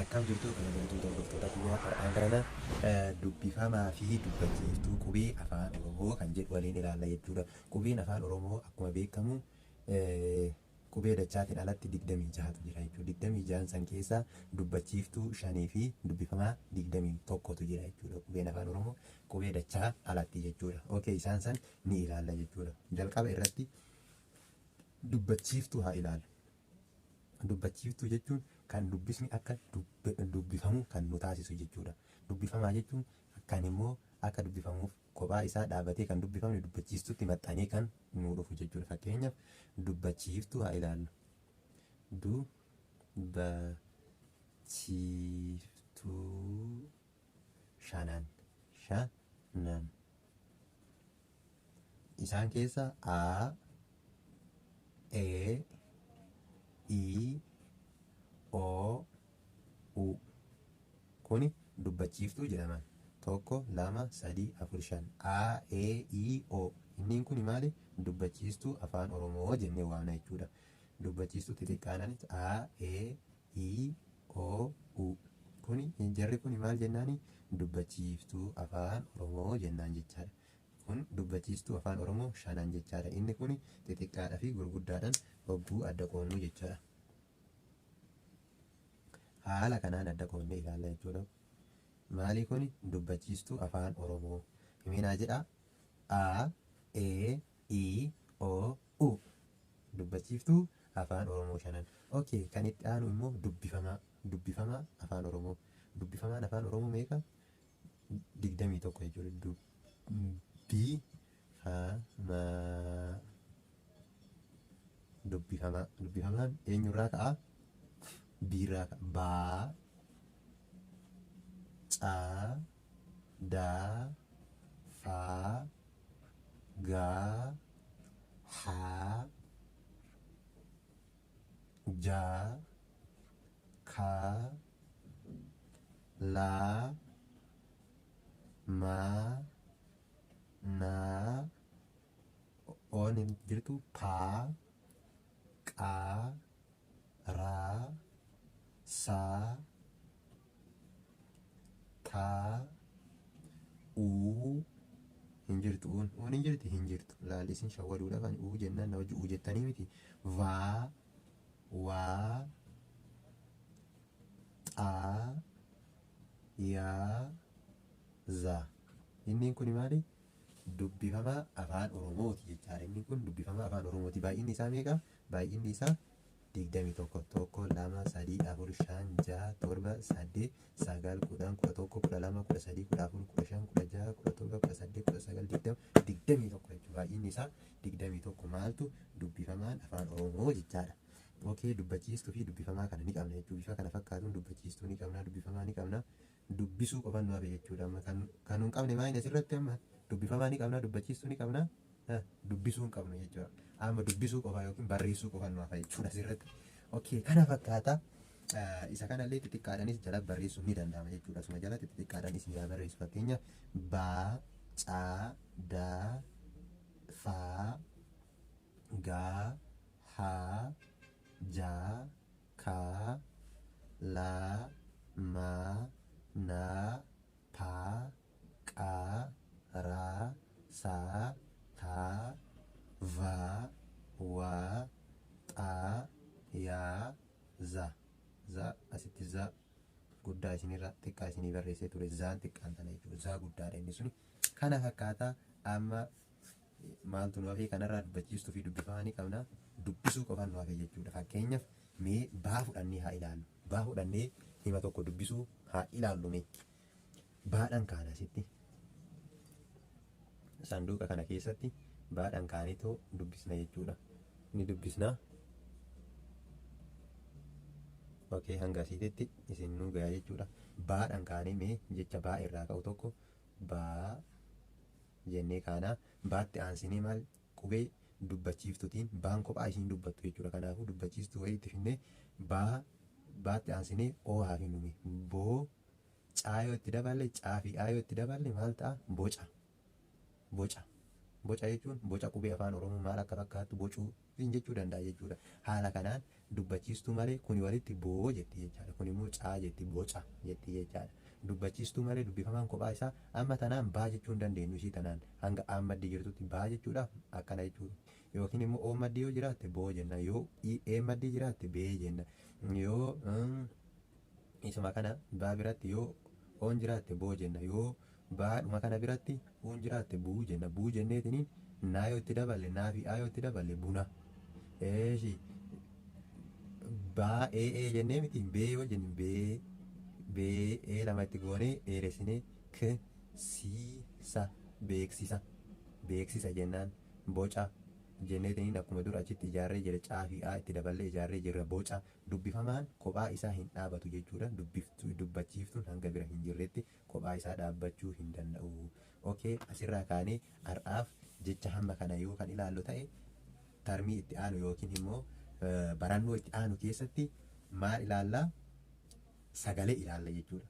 Akkam jirtu kabajamtoota hordoftoota kiyyaa, har'aan kana dubbifamaa fi dubbachiiftuu qubee Afaan Oromoo kan jedhu waliin ilaalla jechuudha. Qubeen Afaan Oromoo akkuma beekamu qubee dachaatiin alatti 26tu jira jechuudha. 26n san keessaa dubbachiiftuu 5 fi dubbifamaa 21tu jira jechuudha. Qubeen Afaan Oromoo qubee dachaa alatti jechuudha. Okay, isaan san ni ilaalla jechuudha. Jalqaba irratti dubbachiiftuu haa ilaallu. Dubbachiiftuu jechuun kan dubbisni akka dubbifamu kan nu taasisu jechuudha. Dubbifamaa jechuun kan immoo akka dubbifamuuf kophaa isaa dhaabatee kan dubbifamne dubbachiistutti maxxanee kan nu dhufu jechuudha. Fakkeenyaaf, dubbachiiftuu haa ilaallu. Dubbachiiftuu shanan. Shanan. Isaan keessa A, E, I, O, U. Kuni dubbachiiftuu jedhaman. 1, 2, 3, 4, 5. A, E, I, O. Inniin kun maali? Dubbachiistuu Afaan Oromoo jennee waamna jechuudha. Dubbachiistuu xixiqqaadhaanis A, E, I, O, U. Kuni jarri kuni maal jennaani? Dubbachiiftuu Afaan Oromoo jennaan jechaadha. Kun dubbachiistuu Afaan Oromoo shanan jechaadha. Inni kun xixiqqaadhaa fi gurguddaadhaan hogguu adda qoonnuu jechaadha. Haala kanaan adda qoonnee ilaalla jechuudha. Maali kuni? Dubbachiistuu Afaan Oromoo. Himinaa jedha. A, E, I, O, U. Dubbachiiftuu Afaan Oromoo shanan. Okay, kan itti aanu immoo dubbifamaa. Dubbifamaa Afaan Oromoo. Dubbifamaan Afaan Oromoo meeqa? 21 jechuudha. Dubbifamaa. Dubbifamaa. Dubbifamaan eenyurraa ka'a? Biirraa ka'a. Baa, Caa, Daa, Faa, Gaa, Haa, Jaa, Kaa, Laa, Maa, Naa, Oon hin jirtu, Paa, Qaa, Raa, Saa, Taa, Uu hin jirtu. Uun, uun hin jirti, hin jirtu. Laal, isin shawwaduudhaaf ani uu jennaan na wajji uu jettanii miti. Vaa, Waa, Xaa, Yaa, Zaa. Inniin kun maali? Dubbifamaa Afaan Oromooti jechaadha. Inni kun dubbifamaa Afaan Oromooti. Baay'inni isaa meeqa? Baay'inni isaa 21. 1, 2, 3, 4, 5, 6, 7, 8, 9, 10, 11, 12, 13, 14, 15, 16, 17, 18, 19, 20, 21 jechuudha. Baay'inni isaa 21. Maaltu? Dubbifamaan Afaan Oromoo jechaadha. Okay, dubbachiistuu fi dubbifamaa kana ni qabna jechuudha. Bifa kana fakkaatuun dubbachiistuu ni qabna, dubbifamaa ni qabna. Dubbisuu qofan nu hafe jechuudha. Amma kan nu hin qabne maayini asirratti? Amma dubbifamaa ni qabna, dubbachiistuu ni qabna, dubbisuu hin qabnu jechuudha. Amma dubbisuu qofa yookiin barreessuu qofan nu hafa jechuudha asirratti. Okay, kana fakkaata. Isa kanallee xixiqqaadhaanis jala barreessuun ni danda'ama jechuudha. Asuma jala xixiqqaadhaanis ni barreessu. Fakkeenya, baa, caa, daa, faa, gaa, haa, jaa, kaa, laa, maa, naa, paa, qaa, raa, saa, taa, vaa, waa, xaa, yaa, za. Za asitti za guddaa isinirra xiqqaa isinii barreessee ture. Zaan xiqqaan tana jechuudha. Zaa guddaadha inni suni. Kana fakkaata. Amma maaltu nu hafee kanarraa? Dubbachiistuu fi dubbifamaa ni qabna. Dubbisuu qofaan nu hafe jechuudha. Fakkeenyaaf, mee baa fudhannee haa ilaallu. Baa fudhannee hima tokko dubbisuu haa ilaallu mee. Baadhaan kaana asitti. Sanduuqa kana keessatti baadhaan kaanitoo dubbisna jechuudha. Ni dubbisna. Okay, hanga asiititti isin nu gayaa jechuudha. Baadhaan kaanee mee jecha baa irraa ka'u tokko baa jennee kaanaa. Baatti aansinee maal? Qubee dubbachiiftutiin baan kophaa isiin dubbattu jechuudha. Kanaafuu dubbachiistuu wayii itti finnee baa baatti aansinee oo haa finnume. Boo, caa yoo itti daballe, caa fi aa yoo itti daballe maal ta'a? Boca. Boca. Boca jechuun boca qubee Afaan Oromoo maal akka fakkaattu bocuu jechuu danda'a jechuudha. Haala kanaan dubbachiistuu malee kuni walitti boo jetti jechaadha. Kun immoo caa jetti, boca jetti jechaadha. Dubbachiistuu malee dubbifamaan kophaa isaa amma tanaan baa jechuu hin dandeenyu. Ishii tanaan hanga aan maddii jirtutti baa jechuudhaaf akkana jechuudha. Yookiin immoo oo maddii yoo jiraatte boo jenna. Yoo ee maddii jiraatte bee jenna. Yoo isuma kana baa biratti yoo oon jiraatte boo jenna. Yoo baadhuma kana biratti uun jiraatte buu jenna. Buu jenneetiniin naa yoo itti daballe, naa fi aa yoo itti daballe, buna. Eeshi, baa ee ee jennee miti, bee yoo jenne, bee bee ee lama itti goonee dheeressinee k sii sa, beeksisa, beeksisa jennaan. Boca jenneetiniin akkuma dura achitti ijaarree jira, caa fi aa itti daballee ijaarree jirra, boca. Dubbifamaan kophaa isaa hin dhaabatu jechuudha. Dubbiftuu, dubbachiiftuun hanga bira hin jirretti kophaa isaa dhaabbachuu hin danda'u. Okay, asirraa kaanee har'aaf jecha hamma kana yoo kan ilaallu ta'e, tarmii itti aanu yookiin immoo barannoo itti aanu keessatti maal ilaallaa? Sagalee ilaalla jechuudha.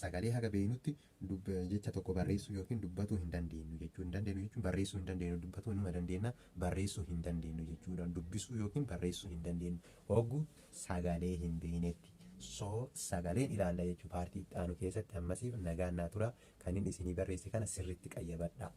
Sagalee haga beeknutti jecha tokko barreessuu yookiin dubbatuu hin dandeenyu jechuudha. Hin dandeenyu jechuun barreessuu hin dandeenyu, dubbatuu numa dandeenya, barreessuu hin dandeenyu jechuudha. Dubbisuu yookiin barreessuu hin dandeenyu. Hoggu sagalee hin beeknetti. So sagaleen ilaalla jechuudha paartii itti aanu keessatti. Ammasiif nagaan naa tura. Kan inni isinii barreesse kana sirriitti qayyabadha.